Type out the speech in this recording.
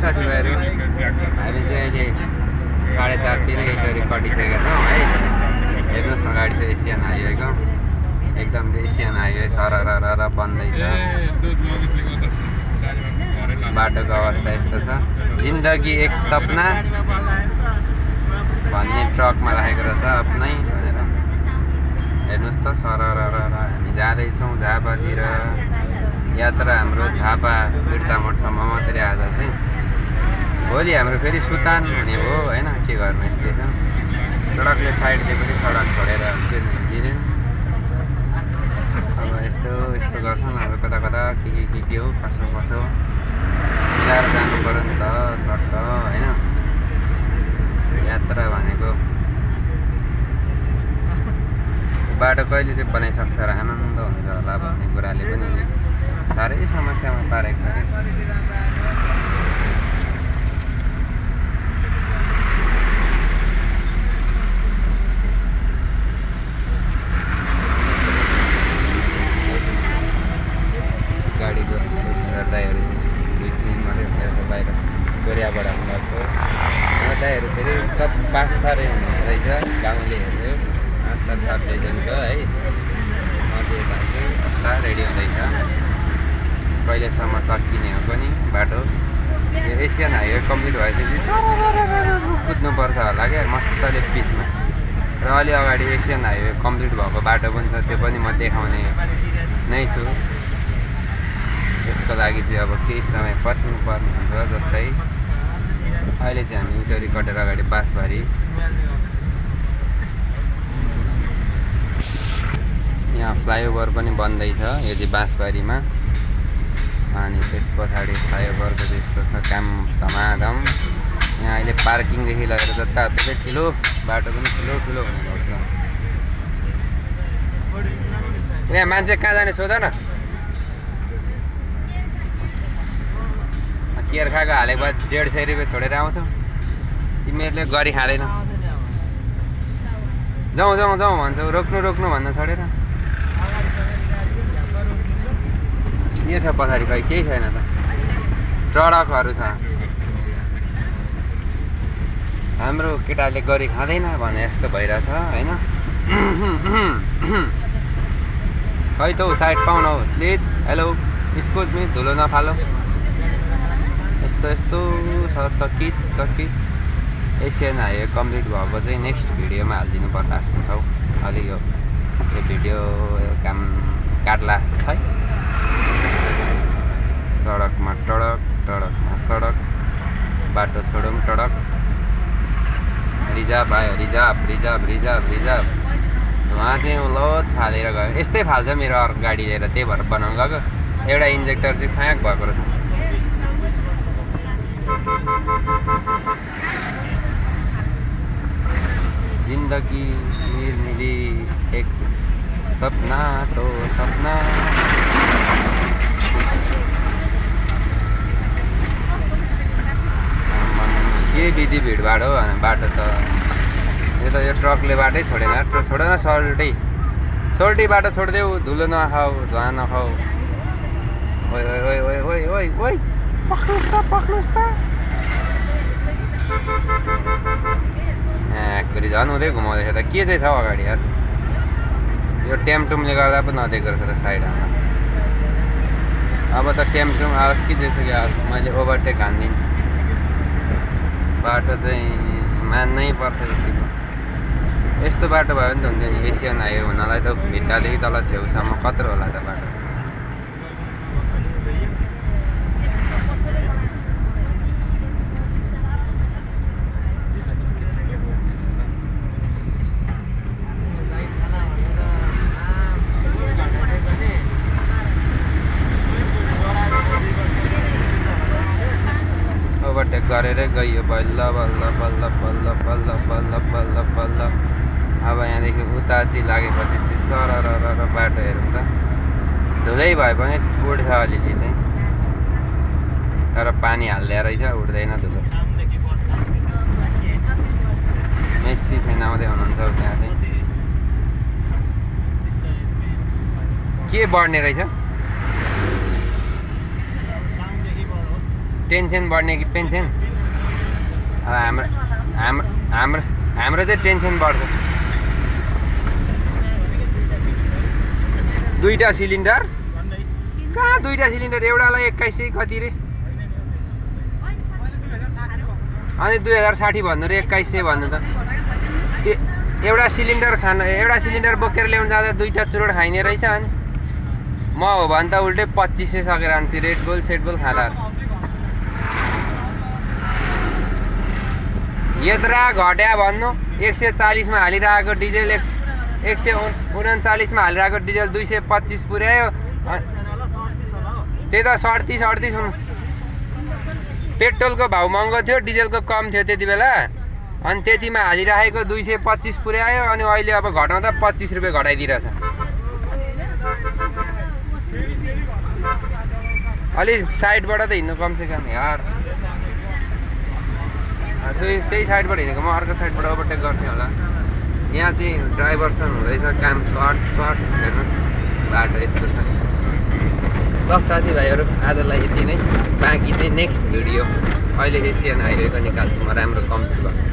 साथीभाइहरू हामी चाहिँ अहिले 4:30 इटरी कटिसकेका छौँ है। हेर्नुहोस् अगाडि चाहिँ एसियन हाइवेको एकदम एसियन हाइवे सरर बन्दैछ। बाटोको अवस्था यस्तो छ। जिन्दगी एक सपना भन्ने ट्रकमा राखेको रहेछ अपनै भनेर। हेर्नुहोस् त सरर हामी जाँदैछौँ झापातिर। यात्रा हाम्रो झापा बिर्तामोडसम्म मात्रै आज चाहिँ। भोलि हाम्रो फेरि सुतान हुने हो होइन, के गर्नु यस्तै छ। सडकले साइड दिएपछि सडक छोडेर हिँडिँदैन। अब यस्तो गर्छन् अब कता कता के हो कसो मिलाएर जानु पऱ्यो नि त सट्ट होइन। यात्रा भनेको बाटो कहिले चाहिँ बनाइसक्छ र आनन्द हुन्छ होला भन्ने कुराले पनि साह्रै समस्यामा पारेको छ कि। गाडीको दाइहरू चाहिँ 2-3 मात्रै हुँदो रहेछ बाहिर कोरियाबाट आउनुभएको। दाइहरू फेरि सब पाँचथारै हुनुहुँदो रहेछ गाउँलेहरू। 5 थाप्दैछन्को है। अझै यता चाहिँ कस्ता रेडी हुँदैछ। कहिलेसम्म सकिने हो पनि बाटो। यो एसियन हाइवे कम्प्लिट भएपछि कुद्नुपर्छ होला क्या मस्तले पिचमा। र अलि अगाडि एसियन हाइवे कम्प्लिट भएको बाटो पनि छ, त्यो पनि म देखाउने नै छु। त्यसको लागि चाहिँ अब केही समय पर्खिनुपर्ने हुन्छ। जस्तै अहिले चाहिँ हामी इटरी कटेर अगाडि बाँसबारी, यहाँ फ्लाइओभर पनि बन्दैछ। यो चाहिँ बाँसबारीमा। अनि त्यस पछाडि फ्लाइओभरको त्यस्तो छ काम धमाधम। यहाँ अहिले पार्किङदेखि लगेर जताततै ठुलो बाटो पनि ठुलो हुने गर्छ। यहाँ मान्छे कहाँ जाने सोध न। केयर खाएको हालेको बाद 150 रुपियाँ छोडेर आउँछौ। तिमीहरूले गरी खाँदैन। जाउँ भन्छौ, रोक्नु भन्न छोडेर। के छ पछाडि खै केही छैन त। ट्रकहरू छ। हाम्रो केटाले गरी खाँदैन भने जस्तो भइरहेछ होइन। खै त साइड पाउन हो प्लिज। हेलो एक्सक्युज मी, धुलो नफालो। यस्तो चकित एसियन हाइवे कम्प्लिट भएको चाहिँ नेक्स्ट भिडियोमा हालिदिनु पर्ला जस्तो छ। अलि यो भिडियो काम काट्ला जस्तो छ। सडकमा सडक बाटो छोडौँ टडक। रिजर्भ आयो रिजर्भ। उहाँ चाहिँ लोत फालेर गयो। यस्तै फाल्छ मेरो अर्को गाडी लिएर, त्यही भएर बनाउनु गएको। एउटा इन्जेक्टर चाहिँ फ्याँक भएको रहेछ। जिन्दगी मिली एक सपना तो सपना। के विधि भिडभाड हो भने बाटो त यो ट्रकले बाटै छोडेन सोल्टी बाटो छोडिदेऊ। धुलो नखाऊ, धुवा नखाऊ। ओइ पक्नुहोस् त। कुरी झन् हुँदै घुमाउँदैछ त। के चाहिँ छ अगाडि यार। यो टेमटुमले गर्दा पो नदेख्दो रहेछ त साइडमा। अब त टेमटुम आओस् कि जेसुकै आओस् मैले ओभरटेक हानिदिन्छु। बाटो चाहिँ मान्नै पर्छ यतिको। यस्तो बाटो भयो भने त हुन्थ्यो नि। एसियन हाइवे हुनलाई त भित्तादेखि तल छेउसम्म कत्रो होला त बाटो। ओभरटेक गरेरै गइयो बल्ल। अब यहाँदेखि उता चाहिँ लागेपछि चाहिँ सरर बाटो हेरौँ त। धुलै भए पनि उड्छ अलिअलि चाहिँ, तर पानी हाल्दै रहेछ उड्दैन धुलो। मेस्सी फ्यान आउँदै हुनुहुन्छ त्यहाँ चाहिँ। के बढ्ने रहेछ? टेन्सन बढ्ने कि पेन्सन? अब हाम्रो हाम्रो हाम्रो हाम्रो चाहिँ टेन्सन बढ्छ। दुईटा सिलिन्डर कहाँ? दुईटा सिलिन्डर एउटालाई 2100 कति रे? अनि 2060 भन्नु रे, 2100 भन्नु त। त्यो एउटा सिलिन्डर बोकेर ल्याउनु जाँदा दुईटा चुरोट खाइने रहेछ। अनि म हो भने त उल्टै 2500 सकेर आन्छु रेडबुल सेटबुल खाँदा। यत्रा घट्या भन्नु। 140 मा हालिरहेको डिजेल 139 मा हालिरहेको डिजेल 225 पुर्यायो। त्यही त 37 हुनु। पेट्रोलको भाउ महँगो थियो, डिजेलको कम थियो त्यति बेला। अनि त्यतिमा हालिरहेको 225 पुर्यायो। अनि अहिले अब घटाउँदा 25 रुपियाँ घटाइदिरहेछ। अलि साइडबाट त हिँड्नु कमसेकम यार। त्यही साइडबाट हिँडेको, म अर्को साइडबाट ओभरटेक गर्थेँ होला। यहाँ चाहिँ ड्राइभरसँग हुँदैछ काम। सर्ट हेर्नु बाटो यस्तो छ। ल साथीभाइहरू, आजलाई यति नै। बाँकी चाहिँ नेक्स्ट भिडियो अहिले एसियन हाइवेको निकाल्छु म, राम्रो कम्प्लिट भयो।